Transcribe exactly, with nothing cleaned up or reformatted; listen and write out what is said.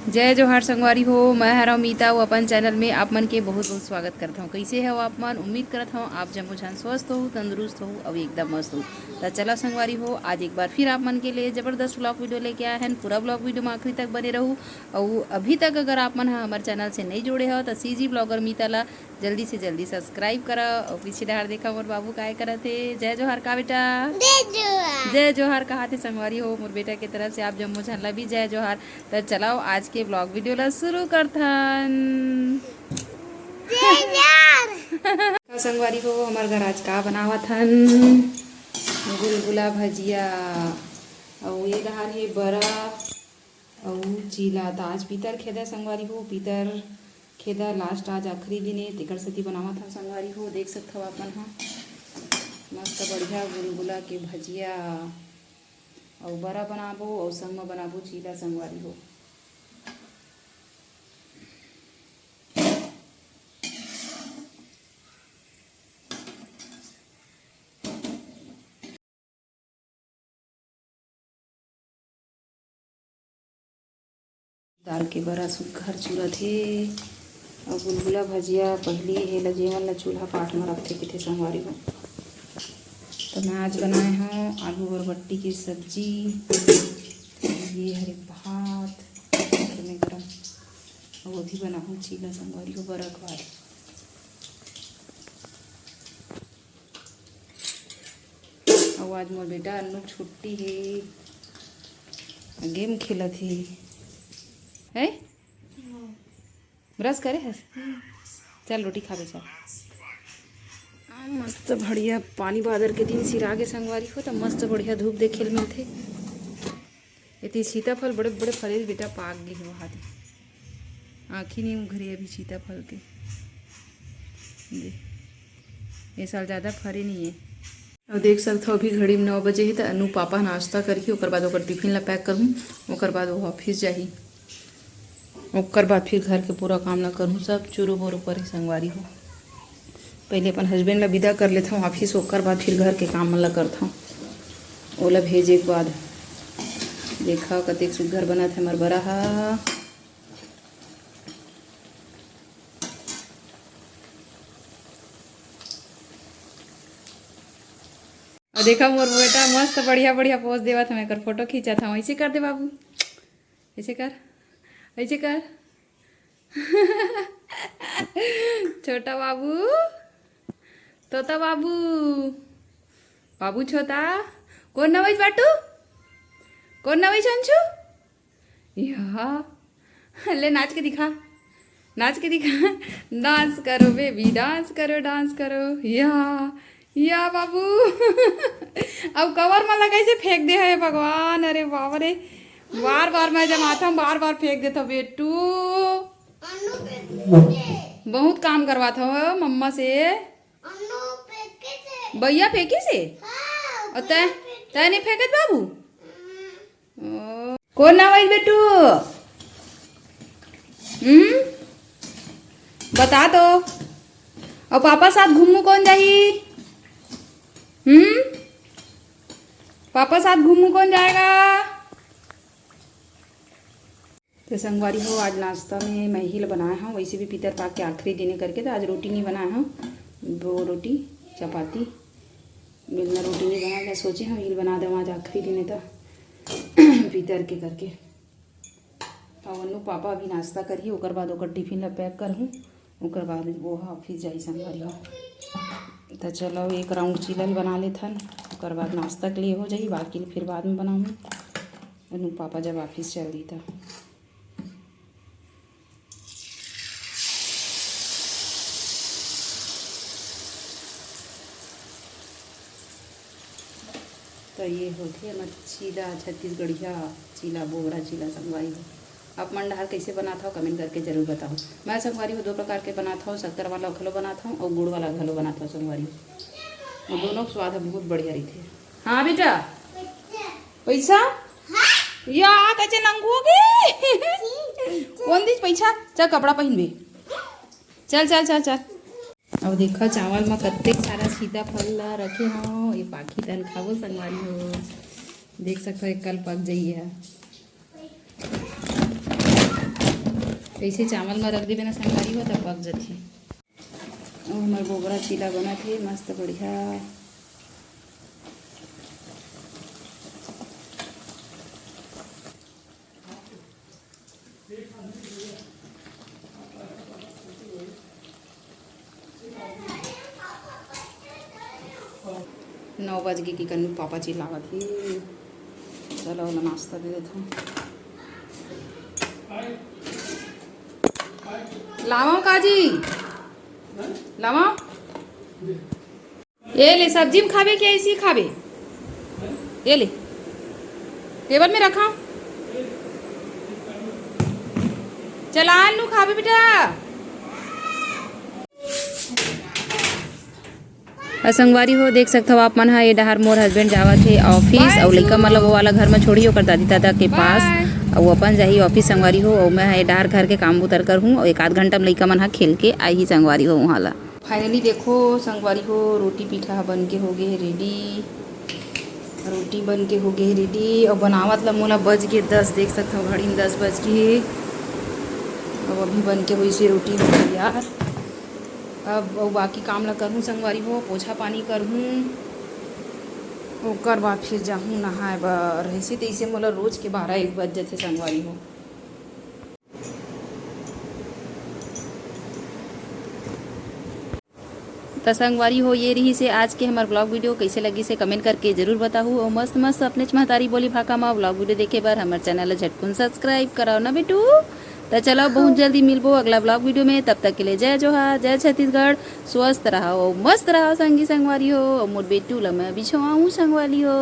जय जोहार संगवारी हो, मैं हरव मीता, वो अपन चैनल में आप मन के बहुत बहुत स्वागत करत हूँ। कैसे हो आप मन? उम्मीद करत हूँ आप जम्मो झन स्वस्थ हो, तंदुरुस्त हो, अउ एकदम मस्त हो। त चला संगवारी हो, आज एक बार फिर आप मन के लिए जबरदस्त व्लॉग वीडियो लेके आए हैं। पूरा व्लॉग वीडियो में आखिरी तक बने रहू। अउ अभी तक अगर आप मन ह हमर चैनल से नहीं जुड़े हो, त सीजी ब्लॉगर मीता ला जल्दी से जल्दी सब्सक्राइब करा। अउ पीछे डहार देखा, मोर बाबू काय करत हे। जय जोहार का बेटा? जय जोहार। जय जोहार कहा थे संगवारी हो, मोर बेटा के तरफ से आप जम्मो झन ला भी जय जोहार। त चलाओ, आज के ब्लॉग वीडियो ला शुरू करथन। जय जोहार। का संगवारी हो, हमर घर आज का बनावत हन? गुलगुला भजिया, अउ ये डहार हे बरा, अउ चीला। त आज पीतर खेदा संगवारी हो, पीतर खेदा लास्ट, आज आखिरी दिन हे, तेकर सेती बनावत हन संगवारी हो। देख सकत हव आप मन ह, मस्त बढ़िया गुलगुला के भजिया अउ बरा बनाबो अउ संग म बनाबो चीला संगवारी हो। दार के बरा सुग्घर चुरत हे। अउ गुलगुला भजिया पहिली हे ल जेवन ल चूल्हा पाट म रखथे कथे संगवारी हो। त मैं आज बनाए हव आलू बरबट्टी के सब्जी। ये हरे भात, गरमे गरम। अउ अभी बनाहूँ चीला संगवारी हो बरा के बाद। अउ आज मोर बेटा अन्नू छुट्टी हे, गेम खेलत हे। हैं? ब्रश करे हस? चल रोटी खाबे चल। आ, मस्त बढ़िया पानी बादर के दिन सिरा गे संगवारी हो, त मस्त बढ़िया धूप देखे ल मिलथे। एती सीताफल बड़े बड़े फरे बेटा, पाक गे हे वहाँ दे। आँखी नहीं उघरे अभी सीताफल के। दे, ये साल ज़्यादा फरे नहीं है। अउ देख सकथव, अभी घड़ी में नौ बजे हे, त अनु पापा नाश्ता करही, ओकर बाद ओकर टिफिन ला पैक करहूँ, ओकर बाद वो ऑफिस जाही, ओकर बाद फिर घर के पूरा काम ला करहूँ, सब चुरू बोरू करही संगवारी हो। पहले अपन हस्बैंड ला विदा कर लेथव ऑफिस, ओकर बाद फिर घर के काम मन ला करथव। ओला भेजे के बाद देखा कतेक सुग्घर बनत हे हमर बरा हा। अउ देखा मोर बेटा मस्त बढ़िया बढ़िया पोज देवत हे, मैं एकर फोटो खींचत हव। ऐसे कर दे बाबू, ऐसे कर, ऐसे कर। छोटा बाबू, तोता बाबू, बाबू छोटा, कोन नवइस बाटू? कोन नवइस अंशु? या, ले नाच के दिखा, नाच के दिखा। डांस करो बेबी, डांस करो, डांस करो। या, या बाबू। अब कवर मन ला कैसे फेंक दे हे भगवान, अरे बाप रे। बार बार मैं जमाथव, बार बार फेंक देथव बेटू। बहुत काम करवाथव मम्मा से। भैया फेंकिस हे? अउ तैं, तैं नहीं फेंकत बाबू? ओ, कोन नवइस बेटू? हम्म, बता तो। अउ पापा साथ घूमू कोन जाही? हम्म, पापा साथ घूमू कोन जाएगा? तो संगवारी हो, आज नाश्ता में मैं ही ल बनाए हव, वैसे भी पितर पाक के आखिरी दिन हे करके, तो आज रोटी नहीं बनाए हव, दो रोटी, चपाती, बेलना रोटी नहीं बनाए, मैं सोचे हव, ही ल बना देव, आज आखिरी दिन हे तो पितर के करके। अउ अन्नू पापा अभी नाश्ता करही, ओकर बाद ओकर टिफिन ला पैक करहूँ, ओकर बाद वो ह ऑफिस जाही संगवारी हो। तो चलो, एक राउंड चीला ल बना लेथन, ओकर बाद नाश्ता के लिए हो जाही, बाकी ल फिर बाद में बनाऊँ। अनु पापा जब ऑफिस चल दी त। तो ये होथे हमर चीला, छत्तीसगढ़िया चीला, बोबरा चीला संगवारी हो। आप मन डहार कैसे बनात हव, कमेंट करके जरूर बताओ। मैं संगवारी हो दो प्रकार के बनात हव, शक्कर वाला घलो बनात हव अउ गुड़ वाला घलो बनात हव संगवारी हो। अउ दोनों के स्वाद ह बहुत बढ़िया रहिथे। हाँ बेटा, पैसा? या, कैसे नंगू हो गे? कौन दिस पैसा? चल, कपड़ा पहिनबे। चल, चल, चल, चल। अब देखा, चावल म कतेक सारा सीताफल ला रखे हव। ये पाखी तन खाबो संगवारी हो। देख सकथव, एक कल पक जाइए। ऐसे चावल में रख देबे ना संगवारी हो, तब पक जाथे। अउ हमर बोबरा चीला बनत हे, मस्त बढ़िया। नौ बज गे कि कन्नू पापा चिल्लावत हे। चलो, ओला नाश्ता दे देथन। लावव का जी? लावव? ये ले, सब्जी में खाबे कि ऐसी खाबे? ये ले, टेबल में रखा। चला नू खाबे बेटा। अ संगवारी हो, देख सकथव आप मन ह, ये डहार मोर हस्बैंड जावत हे ऑफिस, अउ लइका मन ल वो वाला घर म छोड़ही ओकर दादी दादा के पास, अउ अपन जाही ऑफिस संगवारी हो, अउ मैं ह ये डहार घर के काम बुतर कर हूँ, अउ एक आध घंटा म लइका मन ह खेल के आही संगवारी हो उहाँ ला। फाइनली देखो संगवारी हो, रोटी पीठा ह बन के हो गे हे रेडी। रोटी बन के हो गे हे रेडी। अउ बनावत ला मोला बज गे दस, देख सकथव घड़ी में दस बज गे हे। अब अभी बन के होइसे रोटी हो तैयार। अब अउ बाकी काम ला करहूँ संगवारी हो, पोछा पानी करहूँ, ओकर बाद फिर जाहूँ नहाए बर। ऐसे तैसे मोला रोज के बारह एक बज जाथे संगवारी हो। त संगवारी हो, ये रहिसे आज के हमर ब्लॉग वीडियो। कइसे लगिसे कमेंट करके जरूर बताहू। अउ मस्त मस्त अपनेच महतारी बोली भाखा म ब्लॉग वीडियो देखे बर हमर चैनल ल झटकुन सब्सक्राइब कराओ ना बेटू। त चलो, बहुत जल्दी मिलबो अगला ब्लॉग वीडियो में। तब तक के लिए जय जोहार, जय छत्तीसगढ़। स्वस्थ रहो अउ मस्त रहो संगी संगवारी हो। अउ मोर बेटू ल मैं बिछवाहूँ संगवारी हो।